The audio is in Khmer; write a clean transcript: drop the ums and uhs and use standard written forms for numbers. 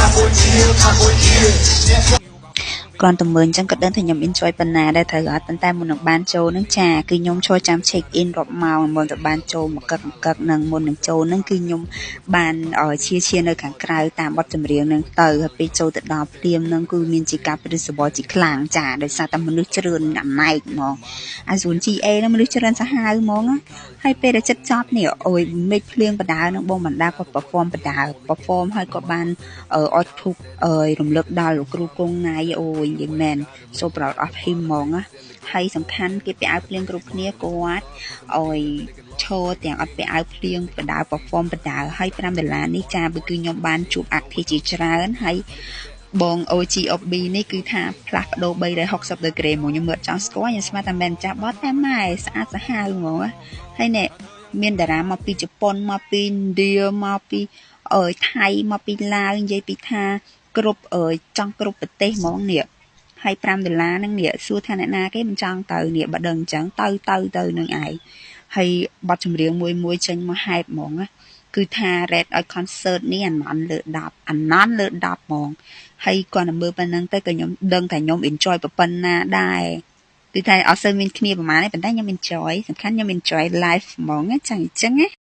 កម្ពុជាអ្នក គ្រាន់តែមើលអញ្ចឹងក៏ដឹងថាខ្ញុំ enjoy ប៉ុណ្ណាដែរត្រូវអត់ប៉ុន្តែមុននឹងបានចូលហ្នឹងចាគឺខ្ញុំឈរចាំ check in រាប់ម៉ោងមុនទៅបានចូលមកកឹកកឹកនឹងមុននឹងចូលហ្នឹងគឺខ្ញុំបានឈៀឈៀនៅខាងក្រៅតាមបទចម្រៀងហ្នឹងទៅហើយពេលចូលទៅដល់ភ្លាមហ្នឹងគឺមានជាការព្រឺសម្បុរជាខ្លាំងចាដោយសារតែមនុស្សច្រើនអាណែកហ្មងអា zone GA ហ្នឹងមនុស្សច្រើនសាហាវហ្មងណាហើយពេលដែលចិត្តចប់នេះអូយមេឃភ្លៀងបដានឹងបងបណ្ដាគាត់ perform បដា perform ហើយក៏បានអត់ធុករំលឹកដល់លោកគ្រូគង់ណៃអូយនិយាយមែន so proud of him ហ្មងណាហើយសំខាន់គេពាក់អាវភ្លៀងគ្រប់គ្នាគាត់អោយឈរទាំងអត់ពាក់អាវភ្លៀងបដា perform បដាហើយ5ដុល្លារនេះចាបើគឺខ្ញុំបានជួប artist ជាច្រើនហើយបង OGOB នេះគឺថាផ្លាស់ប្ដូរ360 degree ហ្មងខ្ញុំមើលចង់ស្គាល់ខ្ញុំស្មានតែមែនចាស់បត់តែម៉ែស្អាតសាហាវហ្មងហើយនេះមានតារាមកពីជប៉ុនមកពីឥណ្ឌាមកពីអើយថៃមកពីឡាវនិយាយពីថាគ្រប់អើយចង់គ្រប់ប្រទេសហ្មងនេះហើយ5ដុល្លារហ្នឹងនេះសួរថាអ្នកណាគេមិនចង់ទៅនេះបើដឹងអញ្ចឹងទៅទៅទៅនឹងឯងហើយបទចម្រៀងមួយមួយចេញមកហែបហ្មងណាគឺថា rate ឲ្យ concert នេះអាណន់លើ10អាណន់លើ10ហ្មងហើយគាត់តែមើលប៉ុណ្្នឹងទៅក៏ខ្ញុំដឹងថាខ្ញុំ enjoy ប៉ុណ្ណាដែរគឺថាអត់សូវមានគ្នាប្រហែលទេប៉ុន្តែខ្ញុំ enjoy សំខាន់ខ្ញុំ enjoy life ហ្មងណាចឹងអញ្ចឹងណា។